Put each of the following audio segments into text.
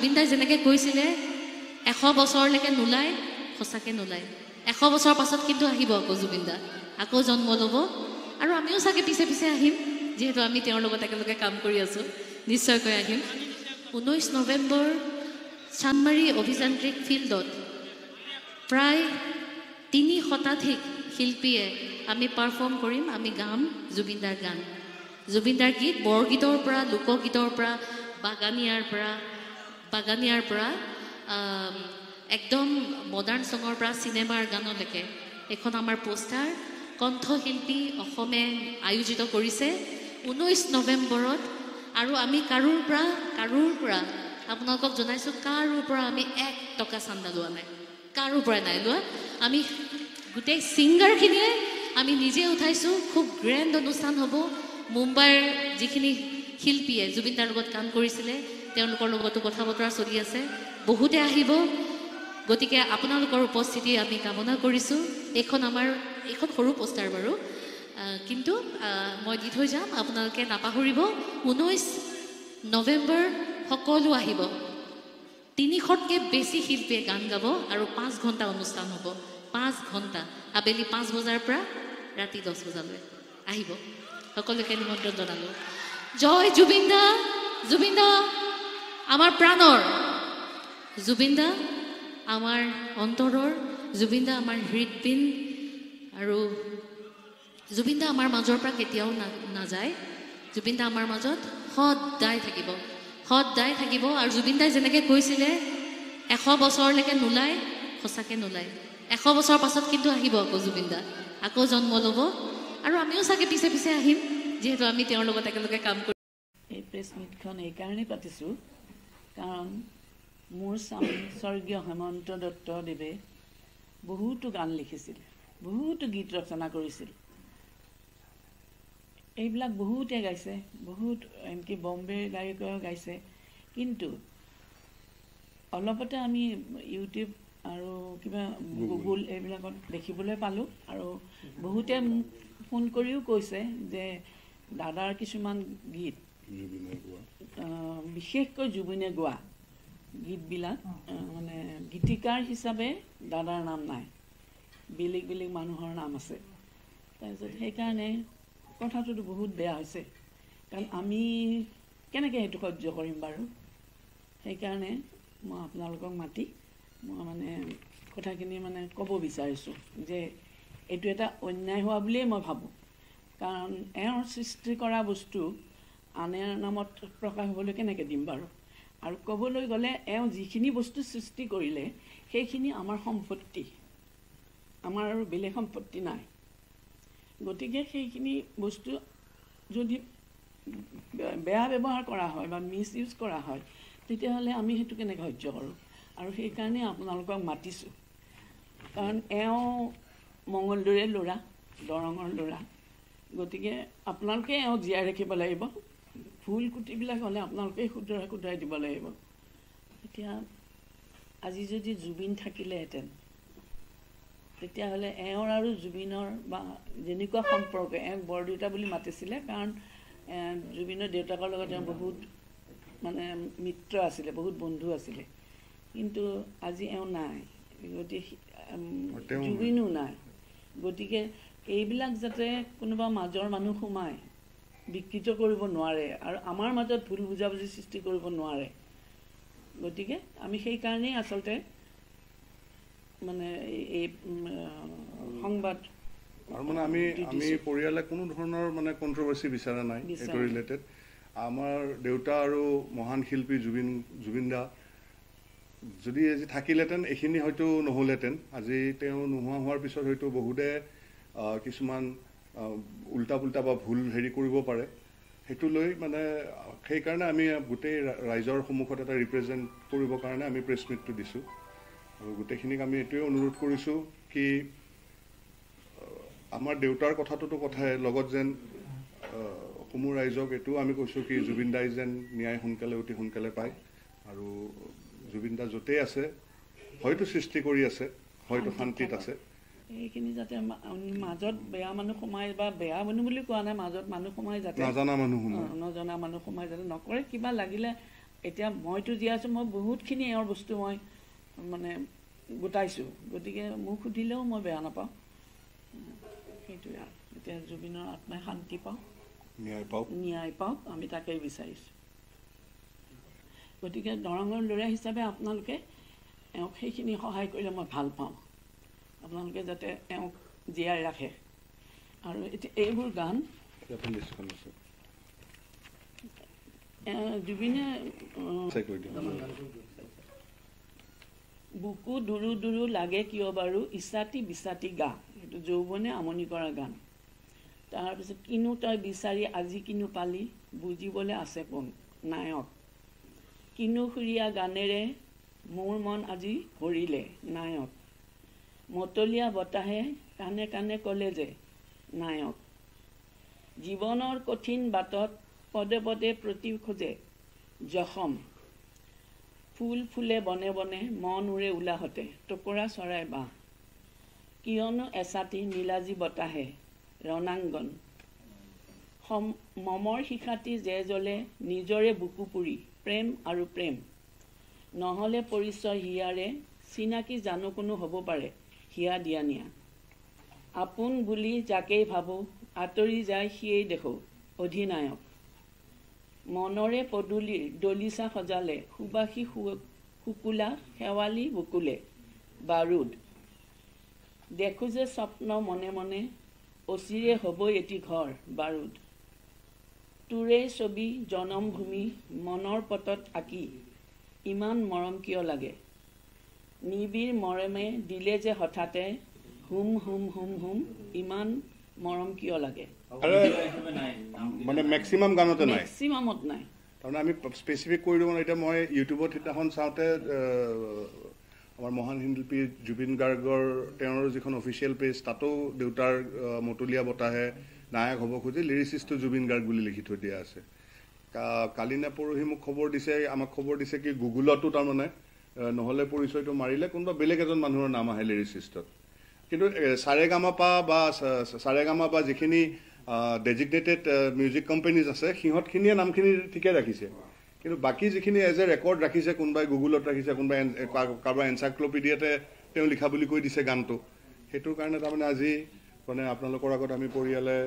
জুবিন দাই যেনেকৈ কৈছিলে 100 বছৰলৈকে নোলায়, সঁচাকৈ নোলায়। 100 বছৰৰ পাছত কিন্তু আহিব আকৌ জুবিন দা, আকৌ জন্ম ল'ব। আৰু আমিও চাগে পিছে পিছে আহিম, যিহেতু আমি তেওঁৰ লগত একেলগে কাম কৰি আছোঁ, নিশ্চয়কৈ আহিম। 19 নৱেম্বৰ চানমাৰী অভিযান্ত্ৰিক ফিল্ডত প্ৰায় 3 শতাধিক শিল্পীয়ে আমি পাৰফৰ্ম কৰিম। আমি গাম জুবিনদাৰ গান, জুবিনদাৰ গীত, বৰগীতৰ পৰা, লোকগীতৰ পৰা, বাগানীয়াৰ পৰা একদম মডাৰ্ণ ছঙৰ পৰা চিনেমাৰ গানলৈকে। এইখন আমাৰ পোষ্টাৰ। কণ্ঠশিল্পী অসমে আয়োজিত কৰিছে 19 নৱেম্বৰত। আৰু আমি কাৰোৰ পৰা আপোনালোকক জনাইছোঁ, কাৰোৰ পৰা আমি 1 টকা চান্দা লোৱা নাই, কাৰোৰ পৰা নাই লোৱা। আমি গোটেই ছিংগাৰখিনিয়ে আমি নিজে উঠাইছোঁ। খুব গ্ৰেণ্ড অনুষ্ঠান হ'ব। মুম্বাইৰ যিখিনি শিল্পীয়ে জুবিনদাৰ লগত কাম কৰিছিলে, তেওঁলোকৰ লগতো কথা বতৰা চলি আছে, বহুতে আহিব। গতিকে আপোনালোকৰ উপস্থিতি আমি কামনা কৰিছোঁ। এইখন সৰু পোষ্টাৰ বাৰু, কিন্তু মই দি থৈ যাম, আপোনালোকে নাপাহৰিব। 19 নৱেম্বৰ সকলো আহিব। 300তকৈ বেছি শিল্পীয়ে গান গাব আৰু 5 ঘণ্টা অনুষ্ঠান হ'ব। 5 ঘণ্টা, আবেলি 5 বজাৰ পৰা ৰাতি 10 বজালৈ আহিব। সকলোকে নিমন্ত্ৰণ জনালোঁ। জয় জুবিন দা। জুবিন দা আমাৰ প্ৰাণৰ, জুবিন দা আমাৰ অন্তৰৰ, জুবিন দা আমাৰ হৃদপিণ্ড। আৰু জুবিন দা আমাৰ মাজৰ পৰা কেতিয়াও নাযায়। জুবিন দা আমাৰ মাজত সদায় থাকিব, সদায় থাকিব। আৰু জুবিন দাই যেনেকৈ কৈছিলে 100 বছৰলৈকে নোলায়, সঁচাকৈ নোলায়। 100 বছৰৰ পাছত কিন্তু আহিব আকৌ জুবিন দা, আকৌ জন্ম ল'ব। আৰু আমিও চাগে পিছে পিছে আহিম, যিহেতু আমি তেওঁৰ লগত একেলগে কাম কৰিম। এই প্ৰেছ মিটখন এইকাৰণেই পাতিছোঁ কাৰণ মোৰ স্বামী স্বৰ্গীয় হেমন্ত দত্তদেৱে বহুতো গান লিখিছিল, বহুতো গীত ৰচনা কৰিছিল। এইবিলাক বহুতে গাইছে, বহুত আনকি বম্বেৰ গায়কেও গাইছে। কিন্তু অলপতে আমি ইউটিউব আৰু কিবা গুগল এইবিলাকত দেখিবলৈ পালোঁ, আৰু বহুতে মোক ফোন কৰিও কৈছে যে দাদাৰ কিছুমান গীত, বিশেষকৈ জুবিনে গোৱা গীতবিলাক মানে গীতিকাৰ হিচাপে দাদাৰ নাম নাই, বেলেগ বেলেগ মানুহৰ নাম আছে। তাৰপিছত সেইকাৰণে কথাটোতো বহুত বেয়া হৈছে, কাৰণ আমি কেনেকৈ সেইটো সহ্য কৰিম বাৰু। সেইকাৰণে মই আপোনালোকক মাতি মই মানে কথাখিনি মানে ক'ব বিচাৰিছোঁ যে এইটো এটা অন্যায় হোৱা বুলিয়েই মই ভাবোঁ। কাৰণ এওঁৰ সৃষ্টি কৰা বস্তু আনে নামত প্ৰকাশ হ'বলৈ কেনেকৈ দিম বাৰু। আৰু ক'বলৈ গ'লে এওঁ যিখিনি বস্তু সৃষ্টি কৰিলে সেইখিনি আমাৰ সম্পত্তি, আমাৰ আৰু বেলেগ সম্পত্তি নাই। গতিকে সেইখিনি বস্তু যদি বেয়া ব্যৱহাৰ কৰা হয় বা মিছ ইউজ কৰা হয়, তেতিয়াহ'লে আমি সেইটো কেনেকৈ সহ্য কৰোঁ। আৰু সেইকাৰণে আপোনালোকক মাতিছোঁ, কাৰণ এওঁ মঙলদৈৰে ল'ৰা, দৰঙৰ ল'ৰা। গতিকে আপোনালোকে এওঁক জীয়াই ৰাখিব লাগিব। ভুল কুটিবিলাক হ'লে আপোনালোকে শুধৰাই শুধৰাই দিব লাগিব। এতিয়া আজি যদি জুবিন থাকিলেহেঁতেন, তেতিয়াহ'লে এওঁৰ আৰু জুবিনৰ বা যেনেকুৱা সম্পৰ্ক, এওঁক বৰদেউতা বুলি মাতিছিলে, কাৰণ জুবিনৰ দেউতাকৰ লগত তেওঁ বহুত মানে মিত্ৰ আছিলে, বহুত বন্ধু আছিলে। কিন্তু আজি এওঁ নাই, গতিকে জুবিনো নাই। গতিকে এইবিলাক যাতে কোনোবা মাজৰ মানুহ সোমাই বিকৃত কৰিব নোৱাৰে আৰু আমাৰ মাজত ভুল বুজাবুজি সৃষ্টি কৰিব নোৱাৰে। গতিকে আমি সেইকাৰণেই আচলতে মানে এই সংবাদ আৰু মানে আমি আমি পৰিয়ালে কোনো ধৰণৰ মানে কণ্ট্ৰভাৰ্চি বিচৰা নাই এইটো ৰিলেটেড। আমাৰ দেউতা আৰু মহান শিল্পী জুবিন দা যদি আজি থাকিলেহেঁতেন এইখিনি হয়তো নহ'লহেঁতেন। আজি তেওঁ নোহোৱা হোৱাৰ পিছত হয়তো বহুতে কিছুমান উল্টা পুল্টা বা ভুল হেৰি কৰিব পাৰে, সেইটো লৈ মানে সেইকাৰণে আমি গোটেই ৰাইজৰ সন্মুখত এটা ৰিপ্ৰেজেণ্ট কৰিবৰ কাৰণে আমি প্ৰেছ মিটটো দিছোঁ। আৰু গোটেইখিনিক আমি এইটোৱে অনুৰোধ কৰিছোঁ কি আমাৰ দেউতাৰ কথাটোতো কথাই, লগত যেন সমূহ ৰাইজক এইটোও আমি কৈছোঁ কি জুবিন দাই যেন ন্যায় সোনকালে অতি সোনকালে পায়। আৰু জুবিন দা য'তেই আছে হয়তো সৃষ্টি কৰি আছে, হয়তো শান্তিত আছে। এইখিনি যাতে মাজত বেয়া মানুহ সোমাই, বা বেয়া মানুহ বুলি কোৱা নাই, মাজত মানুহ সোমাই যাতে, নজনা মানুহ সোমাই, নজনা মানুহ সোমাই যাতে নকৰে। কিবা লাগিলে এতিয়া মইতো জীয়াই আছোঁ, মই বহুতখিনি এওঁৰ বস্তু মই মানে গোটাইছোঁ, গতিকে মোক সুধিলেও মই বেয়া নাপাওঁ। সেইটোৱে আৰু এতিয়া জুবিনৰ আত্মাই শান্তি পাওক, ন্যায় পাওক, আমি তাকেই বিচাৰিছোঁ। গতিকে দৰঙৰ ল'ৰা হিচাপে আপোনালোকে এওঁক সেইখিনি সহায় কৰিলে মই ভাল পাওঁ, আপোনালোকে যাতে এওঁক জীয়াই ৰাখে। আৰু এতিয়া এইবোৰ গান জুবিনে বুকু দুৰু দুৰু লাগে কিয় বাৰু ইচাতি বিচাতি গা, সেইটো যৌৱনে আমনি কৰা গান। তাৰপিছত কিনো তই বিচাৰি আজি কিনো পালি বুজিবলৈ আছে কোন, নায়ক। কিনো সুৰীয়া গানেৰে মোৰ মন আজি ভৰিলে, নায়ক। মতলীয়া বতাহে কাণে কাণে ক'লে যে, নায়ক। জীৱনৰ কঠিন বাটত পদে পদে প্ৰতি খোজে, জখম। ফুল ফুলে বনে বনে মন উৰে উলাহতে, টুকুৰা চৰাই বাঁহ। কিয়নো এচাটি নীলাজী বতাহে, ৰণাংগন। মমৰ শিখাটি যে জ্বলে নিজৰে বুকু পুৰি, প্ৰেম আৰু প্ৰেম। নহ'লে পৰিচয় হিয়াৰে চিনাকি জানো কোনো হ'ব পাৰে, হিয়া দিয়া নিয়া। আপোন বুলি যাকেই ভাবোঁ আঁতৰি যায় সিয়েই দেখোঁ, অধিনায়ক। মনৰে পদূলিৰ দলিচা সজালে সুবাসী শুকুলা শেৱালি বকুলে, বাৰুদ। দেখোঁ যে স্বপ্ন মনে মনে অচিৰে হ'বই এটি ঘৰ, বাৰুদ। তোৰেই ছবি জনমভূমি মনৰ পটত আঁকি ইমান মৰম কিয় লাগে, নিবিড় মৰমে দিলে যে হঠাতে হুম হুম হুম হুম ইমান মৰম কিয় লাগে। মানে মেক্সিমাম গানতে নাই, মেক্সিমামত নাই। তাৰমানে আমি স্পেচিফিক কৰি দিব। এতিয়া মই ইউটিউবত সিদিনাখন চাওঁতে আমাৰ মহান শিল্পী জুবিন গাৰ্গৰ তেওঁৰ যিখন অফিচিয়েল পেজ, তাতো দেউতাৰ মতলীয়া বতাহে নায়ক হ'ব খুজি লিৰিচিষ্টটো জুবিন গাৰ্গ বুলি লিখি থৈ দিয়া আছে। কালি নে পৰহি মোক খবৰ দিছে, আমাক খবৰ দিছে কি গুগলতো তাৰমানে নহ'লে পৰিচয়টো মাৰিলে কোনোবা বেলেগ এজন মানুহৰ নাম আহে লিৰিচিষ্টত। কিন্তু সাৰেগামাপা বা সাৰেগামা বা যিখিনি ডেজিগনেটেড মিউজিক কোম্পানীজ আছে সিহঁতখিনিয়ে নামখিনি ঠিকে ৰাখিছে, কিন্তু বাকী যিখিনি এজ এ ৰেকৰ্ড ৰাখিছে, কোনোবাই গুগলত ৰাখিছে, কোনোবাই কাৰোবাৰ এনচাইক্লপিডিয়াতে তেওঁ লিখা বুলি কৈ দিছে গানটো। সেইটোৰ কাৰণে তাৰমানে আজি মানে আপোনালোকৰ আগত আমি পৰিয়ালে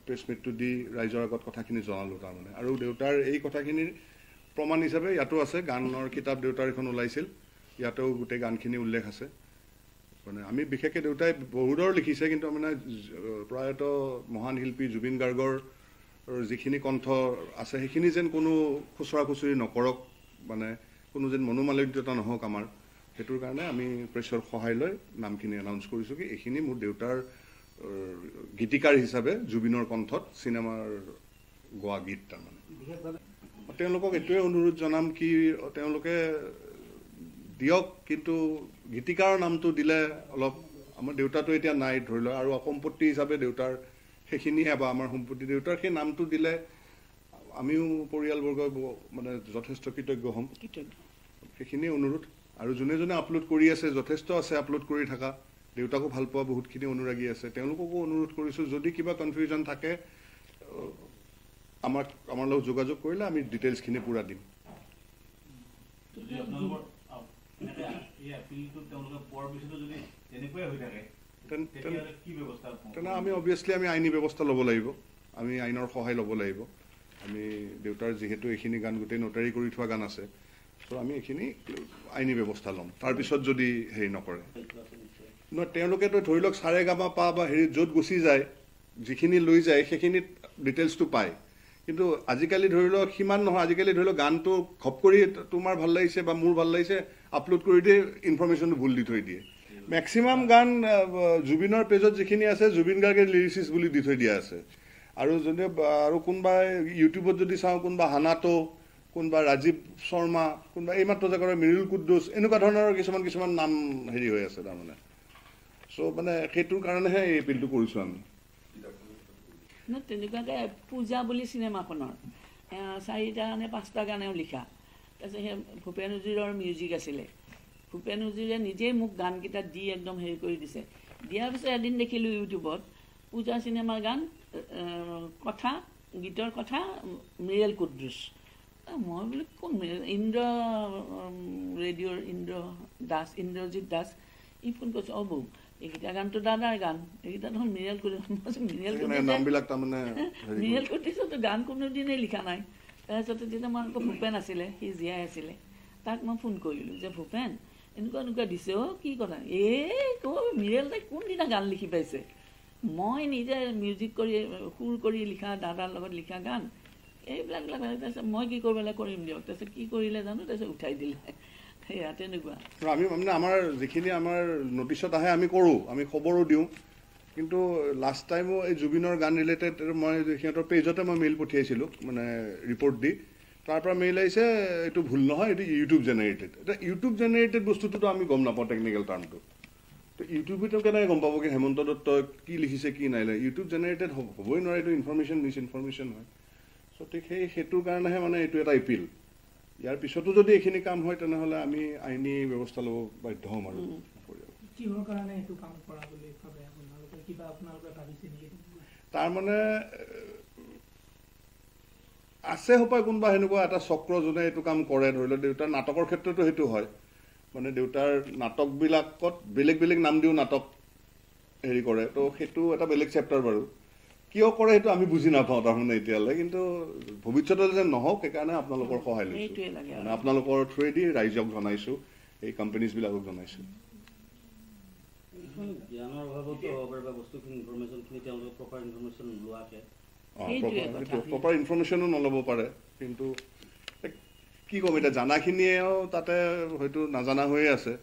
প্ৰেছ মিটটো দি ৰাইজৰ আগত কথাখিনি জনালোঁ তাৰমানে। আৰু দেউতাৰ এই কথাখিনিৰ প্ৰমাণ হিচাপে ইয়াতো আছে, গানৰ কিতাপ দেউতাৰ এখন ওলাইছিল, ইয়াতেও গোটেই গানখিনি উল্লেখ আছে। মানে আমি বিশেষকৈ দেউতাই বহুতৰ লিখিছে, কিন্তু মানে প্ৰয়াত মহান শিল্পী জুবিন গাৰ্গৰ যিখিনি কণ্ঠ আছে সেইখিনি যেন কোনো খুচৰা খুচৰি নকৰক, মানে কোনো যেন মনোমালিন্যতা নহওক আমাৰ, সেইটোৰ কাৰণে আমি প্ৰেছৰ সহায় লৈ নামখিনি এনাউন্স কৰিছোঁ কি এইখিনি মোৰ দেউতাৰ গীতিকাৰ হিচাপে জুবিনৰ কণ্ঠত চিনেমাৰ গোৱা গীত। তাৰমানে তেওঁলোকক এইটোৱে অনুৰোধ জনাম কি তেওঁলোকে দিয়ক, কিন্তু গীতিকাৰৰ নামটো দিলে অলপ, আমাৰ দেউতাটো এতিয়া নাই ধৰি লওক, আৰু সম্পত্তি হিচাপে দেউতাৰ সেইখিনিয়ে বা আমাৰ সম্পত্তি দেউতাৰ সেই নামটো দিলে আমিও পৰিয়ালবৰ্গই মানে যথেষ্ট কৃতজ্ঞ হ'ম, সেইখিনিয়ে অনুৰোধ। আৰু যোনে যোনে আপলোড কৰি আছে, যথেষ্ট আছে আপলোড কৰি থকা, দেউতাকো ভাল পোৱা বহুতখিনি অনুৰাগী আছে, তেওঁলোককো অনুৰোধ কৰিছোঁ যদি কিবা কনফিউজন থাকে আমাক আমাৰ লগত যোগাযোগ কৰিলে আমি ডিটেইলছখিনি পূৰা দিম। তেনে আমি অভিয়াছলি আমি আইনী ব্যৱস্থা ল'ব লাগিব, আমি আইনৰ সহায় ল'ব লাগিব। আমি দেউতাৰ যিহেতু এইখিনি গান গোটেই নোটাৰী কৰি থোৱা গান আছে, ত' আমি এইখিনি আইনী ব্যৱস্থা ল'ম তাৰপিছত যদি হেৰি নকৰে। নহয়, তেওঁলোকেতো ধৰি লওক সাৰেগামা পা বা হেৰি য'ত গুচি যায়, যিখিনি লৈ যায় সেইখিনিত ডিটেইলছটো পায়, কিন্তু আজিকালি ধৰি লওক সিমান নহয়। আজিকালি ধৰি লওক গানটো ঘপ কৰি তোমাৰ ভাল লাগিছে বা মোৰ ভাল লাগিছে আপলোড কৰি দিয়ে, ইনফৰ্মেশ্যনটো ভুল দি থৈ দিয়ে। মেক্সিমাম গান জুবিনৰ পেজত যিখিনি আছে জুবিন গাৰ্গে লিৰিচিষ্ট বুলি দি থৈ দিয়া আছে। আৰু যদি আৰু কোনোবাই ইউটিউবত যদি চাওঁ, কোনোবা হানাটো, কোনোবা ৰাজীৱ শৰ্মা, কোনোবা এইমাত্ৰ যে কৰে মিৰুল কুদ্দুছ, এনেকুৱা ধৰণৰ কিছুমান কিছুমান নাম হেৰি হৈ আছে তাৰমানে। চ' মানে সেইটোৰ কাৰণেহে এই এপিলটো কৰিছোঁ আমি। তেনেকুৱাকৈ পূজা বুলি চিনেমাখনৰ 4টা নে 5টা গানেও লিখা, তাৰপিছত সেই ভূপেন উজিৰৰ মিউজিক আছিলে, ভূপেন উজিৰে নিজেই মোক গানকেইটা দি একদম হেৰি কৰি দিছে। দিয়াৰ পিছত এদিন দেখিলোঁ ইউটিউবত পূজা চিনেমাৰ গান, কথা, গীতৰ কথা মিৰেল কুদ্দুছ। মই বোলো কোন ইন্দ্ৰ ৰেডিঅ'ৰ ইন্দ্ৰ দাস, ইন্দ্ৰজিৎ দাস, ই ফোন কৰিছে, অ বৌ এইকেইটা গানটো দাদাৰ গান, এইকেইটা দেখোন মিৰিয়েল কুটিছ। মিৰিয়েল কুটিছতো গান কোনোদিনেই লিখা নাই। তাৰপিছতে তেতিয়া মই আকৌ ভূপেন আছিলে, সি জীয়াই আছিলে, তাক মই ফোন কৰিলোঁ যে ভূপেন এনেকুৱা এনেকুৱা দিছে অ' কি কথা, এই ক' মিৰিয়েল তাই কোনদিনা গান লিখি পাইছে, মই নিজে মিউজিক কৰি সুৰ কৰি লিখা, দাদাৰ লগত লিখা গান এইবিলাক। তাৰপিছত মই কি কৰিব লাগে কৰিম দিয়ক। তাৰপিছত কি কৰিলে জানো, তাৰপিছত উঠাই দিলে। সেয়া তেনেকুৱা। আমি মানে আমাৰ যিখিনি আমাৰ নটিচত আহে আমি কৰোঁ, আমি খবৰো দিওঁ। কিন্তু লাষ্ট টাইমো এই জুবিনৰ গান ৰিলেটেড মই সিহঁতৰ পেজতে মই মেইল পঠিয়াইছিলোঁ, মানে ৰিপৰ্ট দি। তাৰ পৰা মেইল আহিছে এইটো ভুল নহয়, এইটো ইউটিউব জেনেৰেটেড। এতিয়া ইউটিউব জেনেৰেটেড বস্তুটোতো আমি গম নাপাওঁ টেকনিকেল টাৰ্মটো। তো ইউটিউবেতো কেনেকৈ গম পাব কি হেমন্ত দত্তই কি লিখিছে কি নাই, ইউটিউব জেনেৰেটেড হ'বই নোৱাৰে, এইটো ইনফৰ্মেশ্যন মিছ ইনফৰ্মেশ্যন হয়। চ' ঠিক সেইটোৰ কাৰণেহে মানে এইটো এটা এপিল। ইয়াৰ পিছতো যদি এইখিনি কাম হয় তেনেহ'লে আমি আইনী ব্যৱস্থা ল'ব বাধ্য হ'ম। আৰু তাৰমানে আছে হপায় কোনোবা সেনেকুৱা এটা চক্ৰ যোনে এইটো কাম কৰে। ধৰি লওক দেউতাৰ নাটকৰ ক্ষেত্ৰতো সেইটো হয়, মানে দেউতাৰ নাটকবিলাকত বেলেগ বেলেগ নাম দিও নাটক হেৰি কৰে, তো সেইটো এটা বেলেগ চেপ্টাৰ বাৰু। কিয় কৰে সেইটো আমি বুজি নাপাওঁ তাৰমানে এতিয়ালৈ, কিন্তু ভৱিষ্যতে যেন নহওক সেইকাৰণে আপোনালোকৰ সহায় লৈছোঁ, মানে আপোনালোকৰ থ্ৰুৱেদি ৰাইজক জনাইছোঁ, এই কোম্পানীজবিলাকক জনাইছোঁ। প্ৰপাৰ ইনফৰ্মেশ্যনো নল'ব পাৰে, কিন্তু কি ক'ম এতিয়া জানাখিনিয়েও তাতে হয়তো নাজানা হৈয়ে আছে।